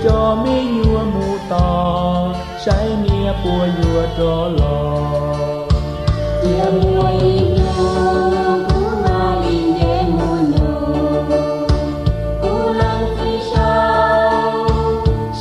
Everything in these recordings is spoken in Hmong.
Tso me nyuam mus tos, saib niam puas yuav rov los. Cia muaj ib hnub kuv mam li nce mus nug kuv leej txiv saib,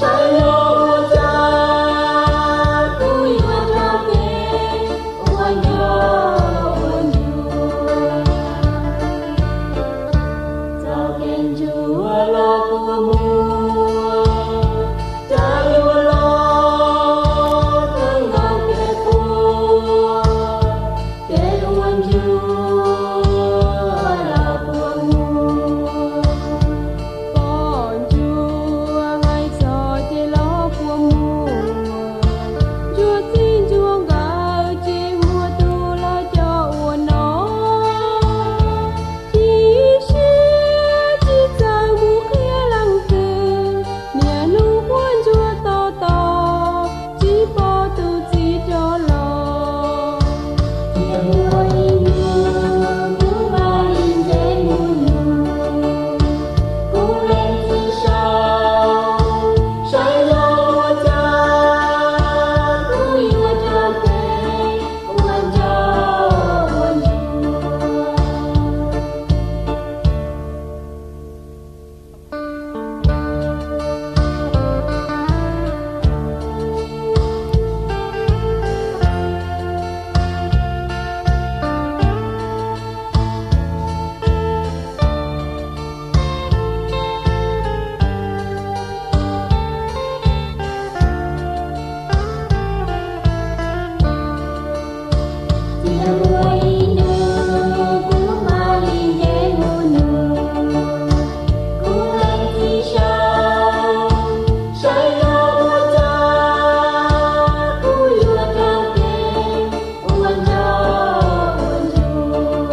saib yog ua cas kuv yuav rov qab ua nco ua ntsuag. Txoj kev ntsuag los puas muaj, cas yuav los kawg nkaus kev quaj, kev ua ntsuag los puas muaj. Poj ntsuag hais txog ces los puas muaj, ntsuag txij ntsuag nkawm ces muaj tus los coj ua noj. Ib siab tsis txawj mus qhia leej twg, niaj hnub quaj ntsuag to taub, tsis pom tus txiv rov los. Cia muaj ib hnub kuv mam li nce mus nug kuv leej txiv saib, saib yog ua cas kuv yuav rov qab ua nco ua ntsuag. Cia muaj ib hnub kuv mam li nce mus nug kuv leej txiv saib, saib yog ua cas kuv yuav rov qab ua nco ua ntsuag.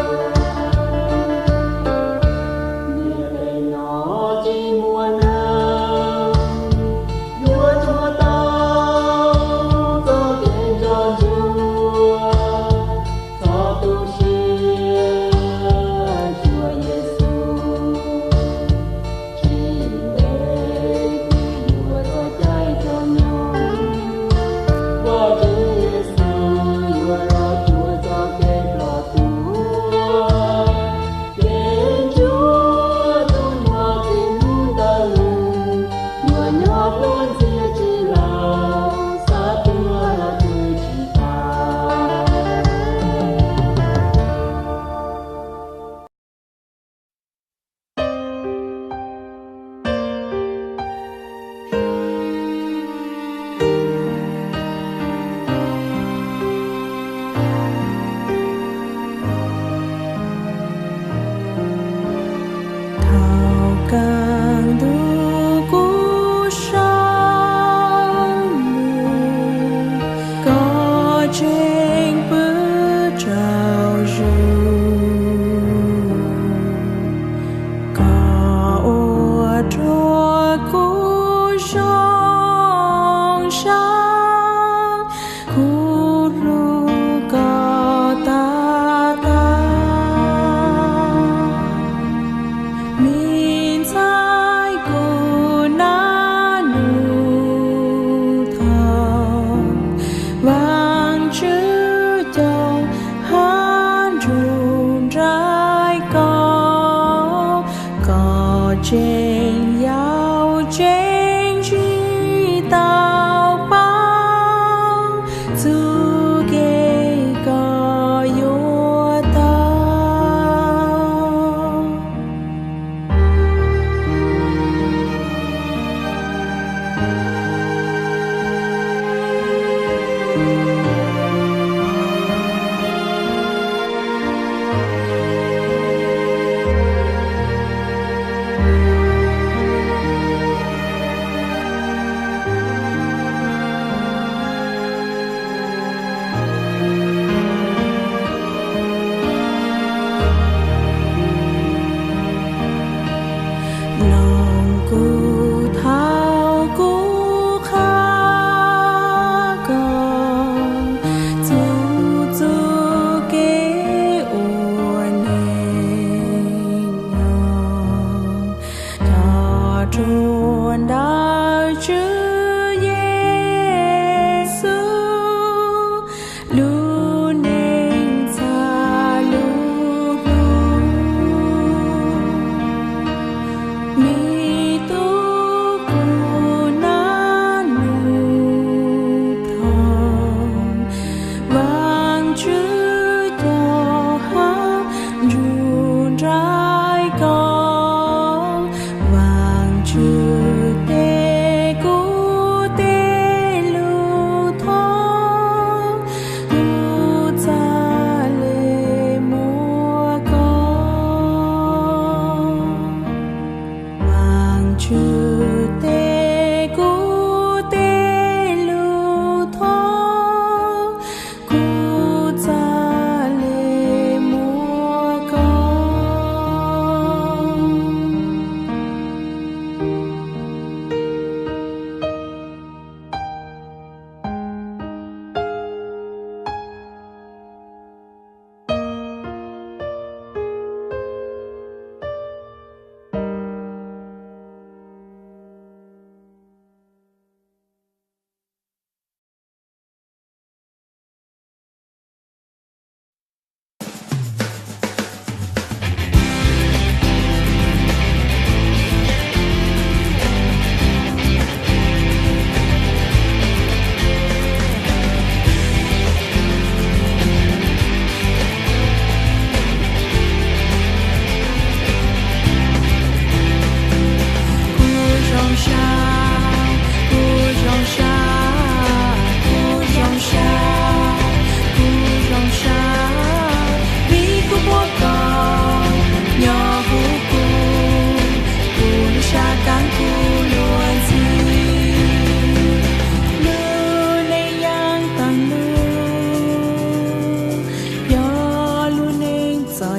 Niaj hnub no tsis muaj neeg yuav tshuaj tau txoj kev nco ntsuag. Txhob tu siab, Tswv Yexus, tsis ntev twg yuav txog caij txog nyoog, Vajtswv Yexus yuav los rhuav txoj kev ploj tuag. Kev ntsuag tus ntsuag txij hnub ntawd los, nyuam nyob luag ntxhi tsis laus, xav tuag los twb tsis tas. Thaum kawg ntuj kuv saib mus, koj tseem pw tsaug zog. Koj ua rau kuv zoo siab, kuv hlub koj tag tag. Me ntxhais, kuv nab nug thaum Vajtswv cov hab nrug nraim koj, koj tseem yau tseem tsis tau paub txuj kev koj yuav tau.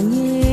Nyij